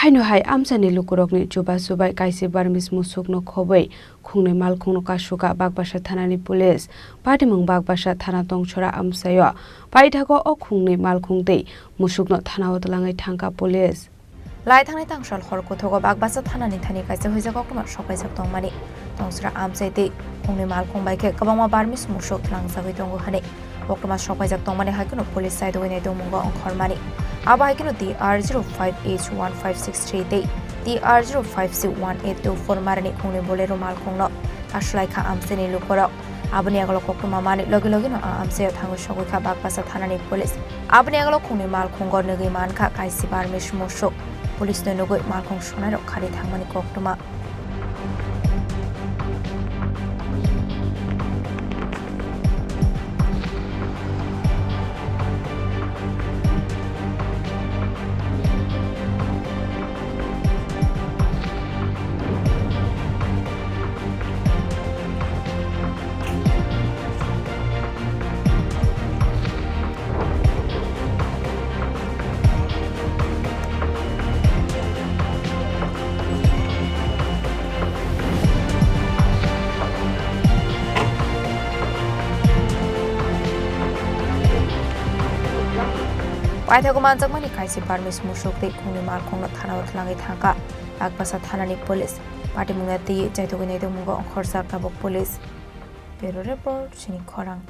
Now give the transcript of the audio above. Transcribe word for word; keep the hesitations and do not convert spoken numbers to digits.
Haino hai amchaini lukurokni chubachu bai kaisa Burmese musukno khobwi khungni malkhungno kasukha Bakbasa thanani police. Patimung Bakbasa thana tongchora amchaio paithago o khungni malkhung tei musukno thanao twlangwi thangkha police. Lai thangnai tangsal hor kuthogo Bakbasa thanani thani kaisa huijak koktwma sokpaijak tongmani tongchora amchai tei khungni malkhung bai khe kwbangma Burmese musuk twlangjagwi tongo hwnwi koktwma sokpaijak tongmani hai kheno police saidogwi naitongmungo ongkhormani. Abo hai kheno T R zero five H one five six three tei T R zero five C one eight two four marini khungni Bolero malkhungno kaslaikha amchaini lukurok. Aboni agalo koktwma mani logi logino a amchaio thangwi sogwi kha Bakbasa thanani police. Aboni agalo khungni malkhungo nugwi mankha kaisa Burmese musuk. Police no nugwi malkhung sunairok khari thangmani koktwma. Paithago manjakmani kaisa Burmese musuk tei khungni malkhungno thanao twlangwi thangkha Bakbasa thanani police. Patimungno twiwi chaitugwi naitongmungo ongkhorjak tabuk police. Bureau Report, Chini Khorang.